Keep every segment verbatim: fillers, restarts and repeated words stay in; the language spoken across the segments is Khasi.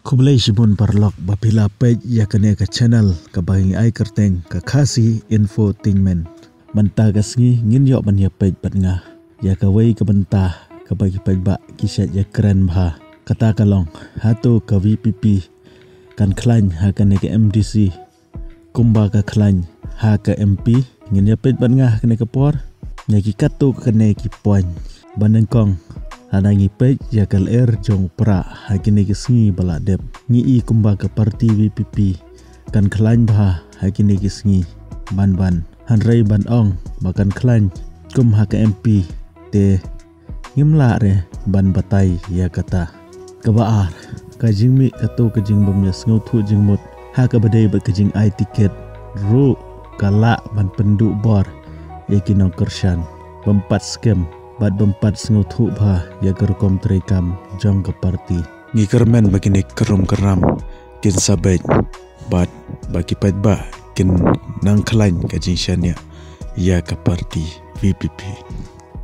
Khublei shibun paralok ba phi la peit ïa kane ka channel kaba ngi ai kyrteng ka Khasi Infotainment. Mynta ka sngi ngin ïoh ban ïa peit bad nga ïa kawei ka bynta kaba ki paidbah ki shait ïa kren bha. Kata ka long, hato ka V P P kan khlaiñ ha kane ka M D C kumba ka khlaiñ ha ka M P? Ngin ïa peit bad nga ha kane ka por ïa ki katto katne ki point. Ba nyngkong, haba ngi peit ïa ka lyer jong u Prah ha kine ki sngi ba la dep, ngi i kumba ka party V P P kan khlaiñ bha ha kine ki sngi ban ban. Hynrei ban ong ba kan khlaiñ kum ha ka M P te ngim lah re ban batai ïa kata. Kaba ar, ka jingmih katto ka jingbym ïa sngewthuh jingmut ha kaba dei bad ka jingai tiket ruh ka lah ban pynduh bor ïa ki nongkyrshan bym pat skhem bad bym pat sngewthuh bha ïa ka rukom treikam jong ka party. Ngi kyrmen ba kine ki rum ki ram kin sa beit bad ba ki paidbah kin nang khlaiñ ka jingshaniah ïa ka party V P P.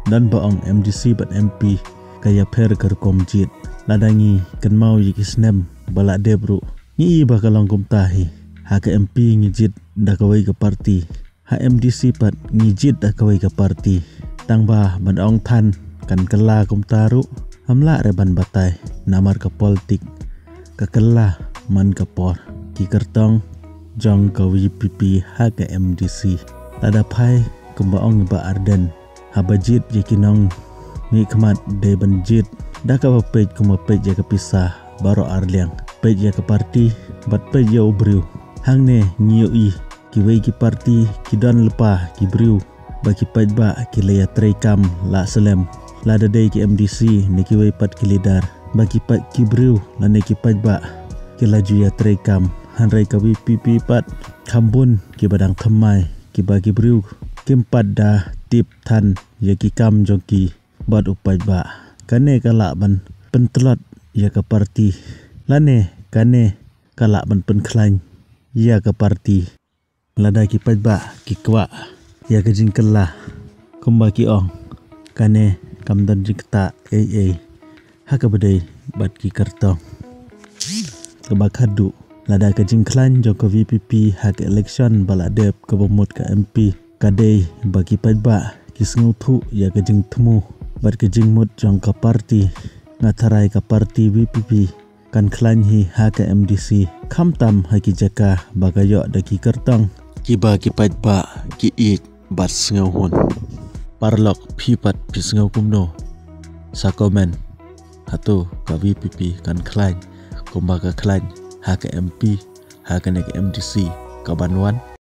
Don ba ong M D C bad M P ka ïapher ka rukom jied. Lada ngi kynmaw ïa ki snem ba la dep ruh, ngi i ba ka long kumta hi. Ha ka M P ngi jied da kawei ka party, ha M D C pat ngi jied da kawei ka party. Tang ba ban ong than kan kylla kumta ruh, ym lah re ban batai, namar ka politik ka kylla man ka por. Ki kyrtong jong ka V P P ha ka M D C, lada phai kumba ong i Bah Ardent, haba jied ïa ki nongmihkhmat dei ban jied da kaba peit kumba peit ïa ka pisa baroh arliang, peit ïa ka party bad peit ïa u briew. Hangne ngi ïohi kiwei ki party ki don lypa ki briew ba ki paidbah ki la ïatreikam la slem. Lada dei ki M D C ne kiwei pat ki leader, ba ki pait ki briew lane ki paidbah ki la ju ïatreikam. Hynrei ka V P P pat kham bun kiba dang thymmai, kiba ki briew kim pat da tip than ïa ki kam jong ki bad u paidbah. Kane ka lah ban pyntlot ïa ka party, lane kane ka lah ban pynkhlaiñ ïa ka party. Lada ki paidbah ki kwah ïa ka jingkylla kumba ki ong, kane kam don jingktah ei ei ha kaba dei bad ki kyrtong. Kaba khatduh, lada ka jingkhlaiñ jong ka V P P ha ka election ba la dep kaba mut ka M P ka dei ba ki paidbah ki sngewthuh ïa ka jingthmu bad ka jingmut jong ka party, nga tharai ka party V P P kan khlaiñ hi ha ka M D C, khamtam ha ki jaka ba ka ïoh da ki kyrtong kiba ki paidbah ki ïeit bad sngewhun. Paralok, phi pat phi sngew kumno? Sa comment. Hato ka V P P kan khlaiñ kumba ka khlaiñ ha ka M P ha kane ka M D C kaban wan?